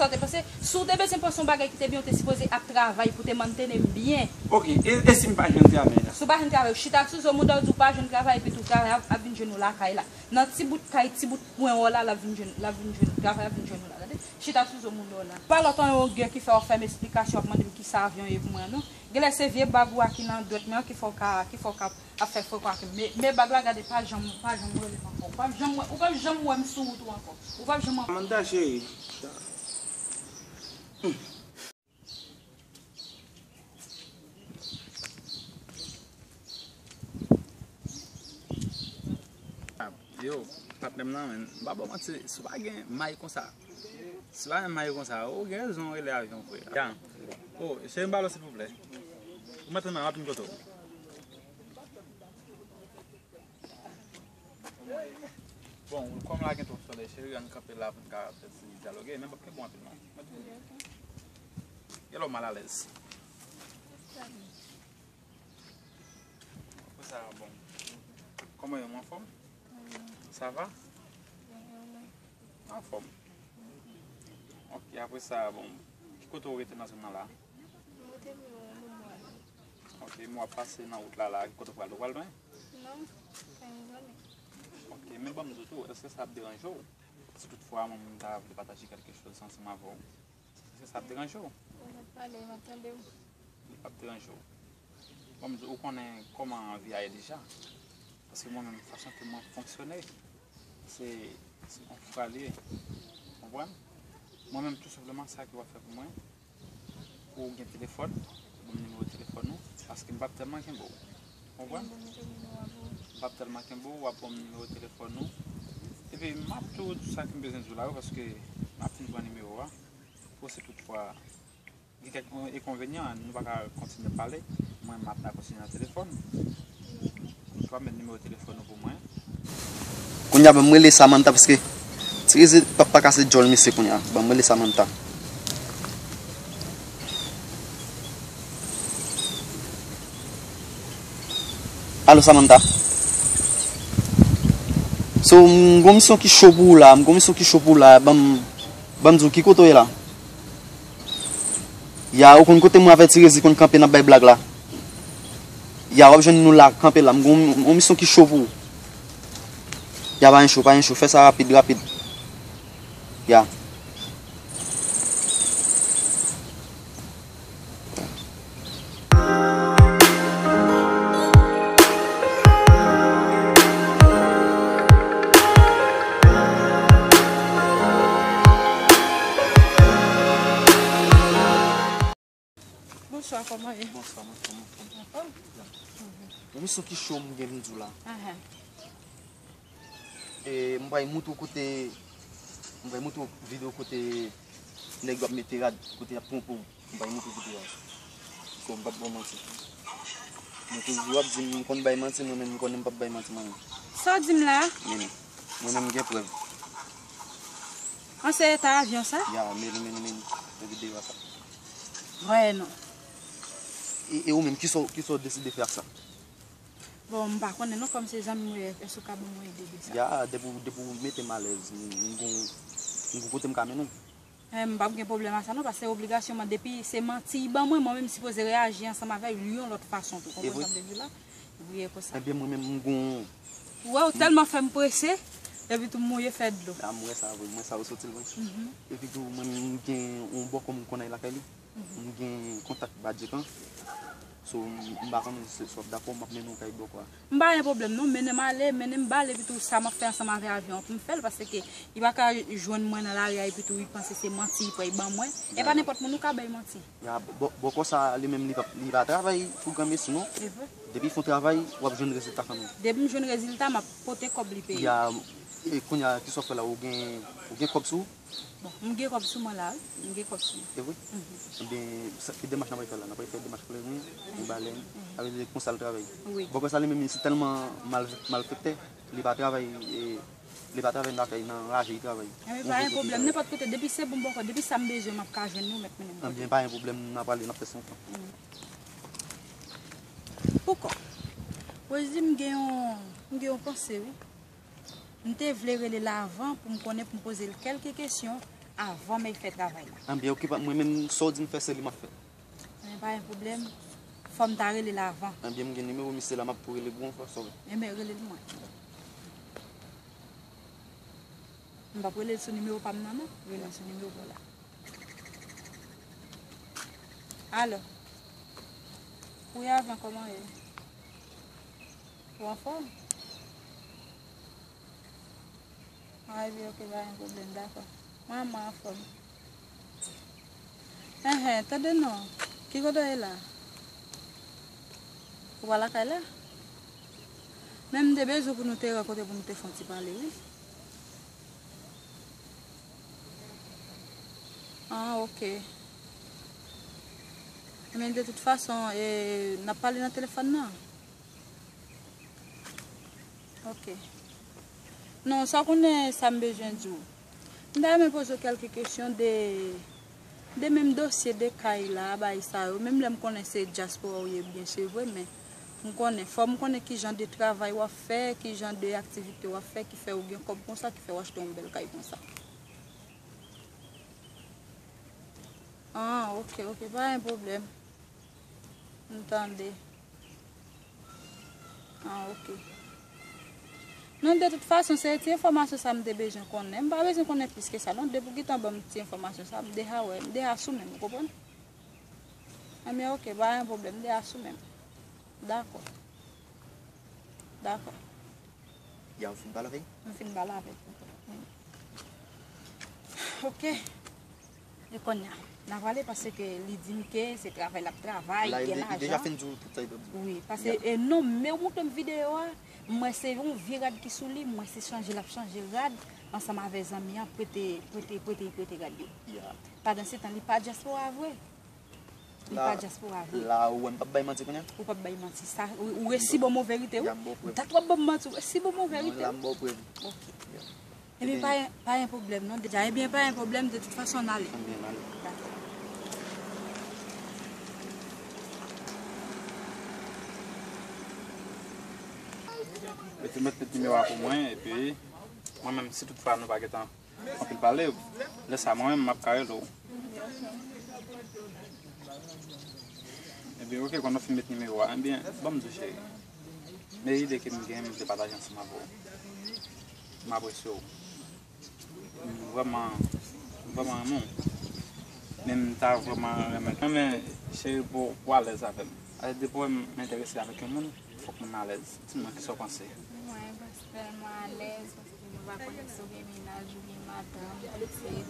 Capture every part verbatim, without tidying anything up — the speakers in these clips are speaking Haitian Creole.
Te panse, si w te bezwen panse yon bagay ki te byen, ou te sipoze ap travay pou te mantennen m byen. Ok, e, e si m pa jwenn travay la? Si w pa jwenn travay, ou chita sou zo mouda w, di w pa jwenn travay, epi tou travay ap, ap vin jwenn ou lakay la. Nan ti bout kay, ti bout pwen w la, l ap vin jwenn, l ap vin jwenn, travay ap vin jwenn ou la, tande? Chita sou zo mouda w la. Pa lòt anyen w gen ki fè w ap fè m esplikasyon, w ap mande m kisa avyon ye pou mwen an, non. Genlè se vye bag ou a ki nan dwèt mwen an ki fè w ka, ki fè w ka ap fè frekan ak m. Men, men bag la, gade, pa janm, pa janm rele m ankò. Ou p ap janm, ou p ap janm wè m sou wout ou ankò. Ou p ap janm. Samantha, cheri. Yo, patnè m nan, men, m pa ba w manti, si w pa gen may konsa, si w pa gen may konsa, ou gen rezon rele avyon, frè. Ya. Oh, cheri, m ba w silvouplè. Ou mèt nan, m ap vin kote w. Bon, kòm la gen twòp solèy, cheri, ann kanpe la pou n ka fè ti dyaloge, men m p ap kenbe w anpil, non. Mèt vini. Gen lè w malalèz. Apre sa, bon. Kòman w ye, ou anfòm? Sa va? Anfòm. Ok, apre sa, bon, ki kote w rete nan zòn nan la? Mwen te vin yon moman. Ok, men w ap pase nan wout la, la, ki kote w pral? Ou pral lwen? Non, pa yon zanmi. Ok, men ban m di w tou, èske sa ap deranje w? Si toutfwa, mwen, mwen ta vle pataje kèlke chòz ansanm avè w. Èske sa ap deranje w? Ou mèt pale, m ap tande w. Li p ap deranje w. Bon, m di, ou konnen kòman vi a ye deja. Paske mwen menm, fason ke mwen fonksyone, se, se yon fwa li ye. Konprann? Mwen menm, tou senpleman, sa ke w ap fè pou mwen, ou gen telefòn, ou ban m nimewo telefòn ou, paske m p ap tèlman kenbe w. Konprann? M p ap tèlman kenbe w, w ap ban m nimewo telefòn ou. Epi, m ap tou di w sa ke m bezwen di w la, wi, paske m ap fin pran nimewo a. Pou si toutfwa gen kèk enkonvenyan, nou pa ka kontinye pale, mwen m ap ta kontinye nan telefòn. Ou kapab met nimewo telefòn ou pou mwen. Kounye a, ban m rele Samantha, paske Tirezi p ap pa kase djòl misye kounye a. Ban m rele Samantha. Alo, Samantha. So, m gon misyon ki cho pou ou la, m gon misyon ki cho pou ou la, ban m, ban m di w ki kote w ye la. Ya, ou konn kote mwen avè Tirezi konn kanpe n ap bay blag la. Ya, w ap jwenn nou la, kanpe la. M gon yon misyon ki cho pou ou. Ya, pa gen cho, pa gen cho. Fè sa rapid, rapid. Ya. Bonswa, kòman ye? Bonswa, mwen anfòm, mwen anfòm. Anfòm? Ya. Yon misyon ki cho m gen pou m di w la. Ahan. E, m pral montre w kote, m pral montre w videyo kote nèg yo ap mete rad, kote y ap twonpe w. M pral montre w videyo a. Bikòs m p ap ba w manti. Mwen toujou ap di m konn bay manti, mwen menm m konnen m p ap bay manti mwen menm. Sa w di m la a? Men non. Mwen menm m gen prèv. An se eta avyon sa? Ya, men li, men li, men li. Nan videyo a sa. Vrè non. E, e ou menm, kisa w, kisa w deside fè ak sa? Bon, m pa konnen non, kòm se zanmi m ou ye, èske w ka ban mwen ide de sa? Ya, depi w, depi w mete m alèz, m, m gon, m gon kote m ka mennen w. Eh, m p ap gen pwoblèm a sa non, paske se obligasyon mwen, depi se manti y ban mwen, mwen menm m sipoze reyaji ansanm avè l yon lòt fason tou, konprann sa m vle di w la? Wi, e konsa. Ebyen, mwen menm m gon. Ou wè, ou tèlman fè m prese, epi tou m mouye fè dlo. A, m wè sa vre, m wè sa ou soti l vre. Mhm. Epi tou, mwen menm m gen yon bòkò m konnen lakay li. M gen kontak Badjekan. So, m, m pa konnen si, si w ap dakò, m ap mennen w kay bòkò a. M pa gen pwoblèm non, mennen m ale, mennen m ba l, epi tou sa m ap fè ansanm avè avyon an pou m fè l, paske li pa ka jwenn mwen nan lari a, epi tou li panse se manti li pran, li ban mwen. E pa nenpòt moun ou ka bay manti. Ya, bò, bòkò sa li menm li pa, li pa travay pou granmesi non. E vre. Depi fè yon travay, w ap jwenn rezilta kanmenm. Depi m jwenn rezilta, m ap pote kòb li peye. Ya, e kounye a, kisa w fè la, ou gen, ou gen kòb sou ou? Bon, m gen kòb sou mwen la, wi. M gen kòb sou mwen. Se vre? Mhm. Ebyen, sa, ki demach n ap fè la? N ap fè demach kleren, yon balèn. Mhm. Sa vle di konsa l travay. Wi. Bòkò sa li menm, li se tèlman mal, malfektè, li pa travay, e, li pa travay nan kay, nan raje li travay. Ebyen, pa gen pwoblèm. Nenpòt kote, depi se bon bòkò, depi sa m bezwen, m ap ka jwenn li, ou mèt mennen m kote. Ebyen, pa gen pwoblèm, n a prale, n ap fè sa ansanm. Mhm. Poukò? Rosie, m gen yon, m gen yon panse, wi. M te vle rele l avan pou m konnen, pou m poze l kèlke kesyon, avan men fè travay la. Anbyen, oke, pa, mwen menm, sa w di m fè, se li m ap fè. Men pa gen pwoblèm. Fò m ta rele l avan. Anbyen, m gen nimewo misye la, m ap tou rele pou yon fwa, sòl. Enben, rele l mwen. M p ap rele l sou nimewo pa m nan, non. Rele l sou nimewo pa w la. Alo. Wi, avan, kòman w ye? Ou anfòm? Ah, epi, oke, pa gen pwoblèm, dakò. Mwen, mwen anfòm. Enhen, tande non. Ki kote w ye la? Ou pa lakay la? Men m te bezwen pou nou te rankontre pou nou te fè yon ti pale, wi. Ah, oke. Men de tout fason, e, n ap pale nan telefòn nan. Oke. Non, sa w konnen sa m bezwen di w. M ta renmen poze w kèlke kesyon de, de menm dosye de kay la, bagay sa yo. Menm lè m konnen se dyaspora w ye byen, se vre, men m konnen, fò m konnen ki jan de travay w ap fè, ki jan de aktivite w ap fè, ki fè w gen kòb konsa, ki fè w achte yon bèl kay konsa. Ah, oke, oke, pa gen pwoblèm. M tande. Ah, oke. Non, de tout fason, se ti enfòmasyon sa m te bezwen konnen. M pa bezwen konnen plis ke sa, non. Depi w gentan ban m ti enfòmasyon sa, m deja wè, m deja sou men m, ou konprann? Enben, oke, pa gen pwoblèm, m deja sou men m. Dakò. Dakò. Ya, ou fin pale avè l? M fin pale avè l. Oke. E kounye a, n a pale paske li di m ke se travay l ap travay, li gen lajan. Li deja fin di w tout sa li t ap di w. Wi, paske, e non, men ou montre m videyo a, m wè se yon vye rad ki sou li, m wè se chanje l ap chanje rad ansanm avè zanmi an, prete, prete, prete, prete rad yo. Pandansetan, li pa dyaspora vre. Li pa dyaspora vre. La, ou wè m p ap bay manti kounye a? Ou p ap bay manti. Sa, ou, ou resi ban m yon verite, wi. Dat w ap ban m manti, ou resi ban m yon verite. Non, la, m ba w prèv. Oke. Ebyen, pa, pa gen pwoblèm, non, deja. Ebyen, pa gen pwoblèm, de tout fason, n ale. Ann ale. Dakò. Mete, mete nimewo a pou mwen, epi mwen menm, si toutfwa nou pa gentan anpil pale, lè sa mwen menm m ap ka rele w. Ebyen, oke, kòm nou fin met nimewo a, ebyen, ban m di w, cheri. Men ide ke m gen, m vle pataje ansanm avè w. M apresye w. M vrèman, m vrèman renmen w. Men m ta vrèman renmen, renmen, cheri, pou, pou w alèz avè m. Alèz, depi w wè m enterese avèk yon moun, fòk moun alèz. Di m non, kisa w panse? Mwen, pèsonèlman, alèz. Mwen pa konnen si w gen mennaj, ou gen madanm, pitit.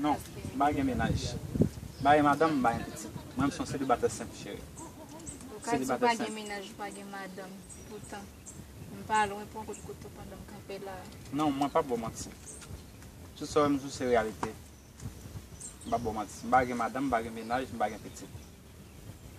Non, m pa gen mennaj. M pa gen madanm, m pa gen pitit. Mwen, m se yon selibatè senp, cheri. Ou ka di w pa gen mennaj, ou pa gen madanm. Poutan, m pa lwen pran kout kouto pandan m kanpe la. Non, mwen p ap ba w manti. Tout sa w wè m di w, se reyalite. M p ap ba w manti. M pa gen madanm, m pa gen mennaj, m pa gen pitit.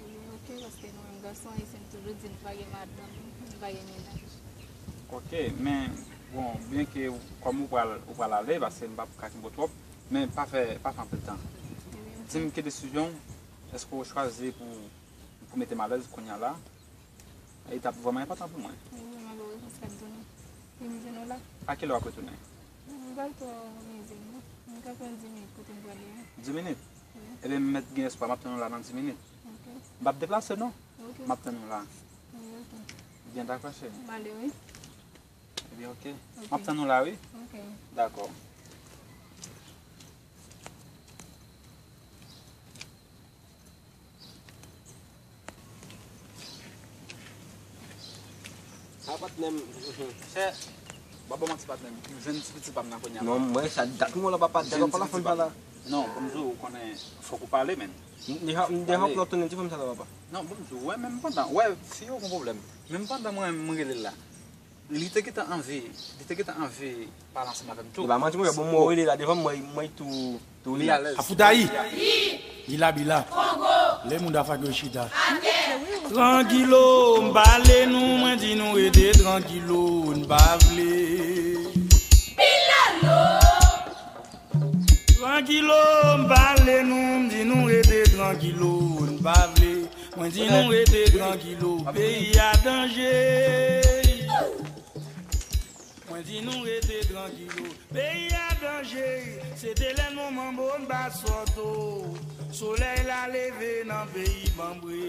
Ebyen, oke, paske nou menm gason ayisyen, nou toujou di nou pa gen madanm, nou pa gen mennaj. Oke, men, bon, byenke kòm ou pral, ou pral ale, paske m p ap ka kenbe w twòp, men pa fè, pa fè anpil tan. Ebyen, oke. Di m ki desizyon, èske w chwazi pou, pou mete m alèz kounye a la? E t ap vrèman enpòtan pou mwen. Wi, m ap responsab tou non. Li m jwenn ou la. A kilè w ap retounen? M pral twò mize non. M ka pran dis minit kote m prale a. Dis minit? Wi. Ebyen, m mèt gen espwa m ap tann ou la nan dis minit. Oke. M p ap deplase non. Oke. M ap tann ou la. Wi, oke. Byen dakò, cheri. M ale, wi. Ebyen, oke. Oke. M ap tann ou la, wi. Oke. Dakò. A patnè m. Chè, m ap ba w manti patnè m. M jwenn ti pitit pa m nan kounye a. Non, mwen, sa dat mwen la papa, dat w ap pale a fanm sa la. Non, kòm di w, ou konnen, fòk ou pale, men. M deja, m deja ap tounen ti fanm sa la, papa. Non, kòm di w, wè, menm pandan, wè, fi yo gon pwoblèm. Menm pandan mwen, mwen rele l la. Li te gentan anvi, li te gentan anvi pale ansanm avè m tou. E pa manti, mwen, bon, mwen rele la devan mwen, mwen tou, tou li la. Afoutayi! Bila bila. Le moun da fak yo chita. Trankilo, m pale nou, mwen di nou rete trankilo, n pa vle. Trankilo, m pale nou, m di nou rete trankilo, n pa vle. Mwen di nou rete trankilo, peyi a danje. Di nou rete trankilo, peyi a danje, se te lè nou manbo n pa sòto. Solèy la leve nan peyi Manbre.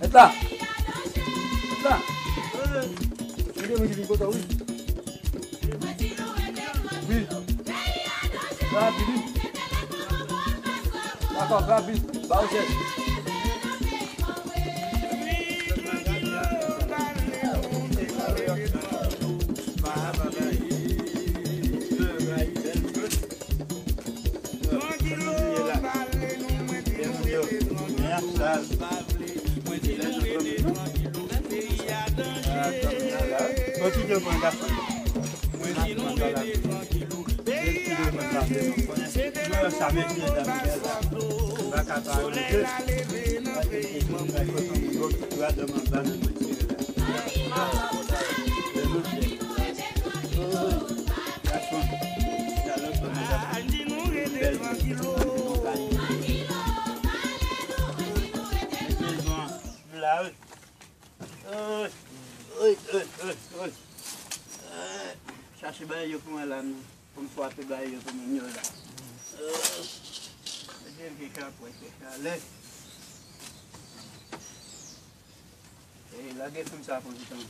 Ret la. Ret la. Ede mwen ki vin kote w, wi. Wi. Sa ap vini. Dakò, sa ap vini. Ba yo chèch. Chache bagay yo pou mwen la, non. Pou m swape bagay yo pou moun yo la. Mwen gen ki kapwèt, ki kalè. E lage fim sa pou m tann.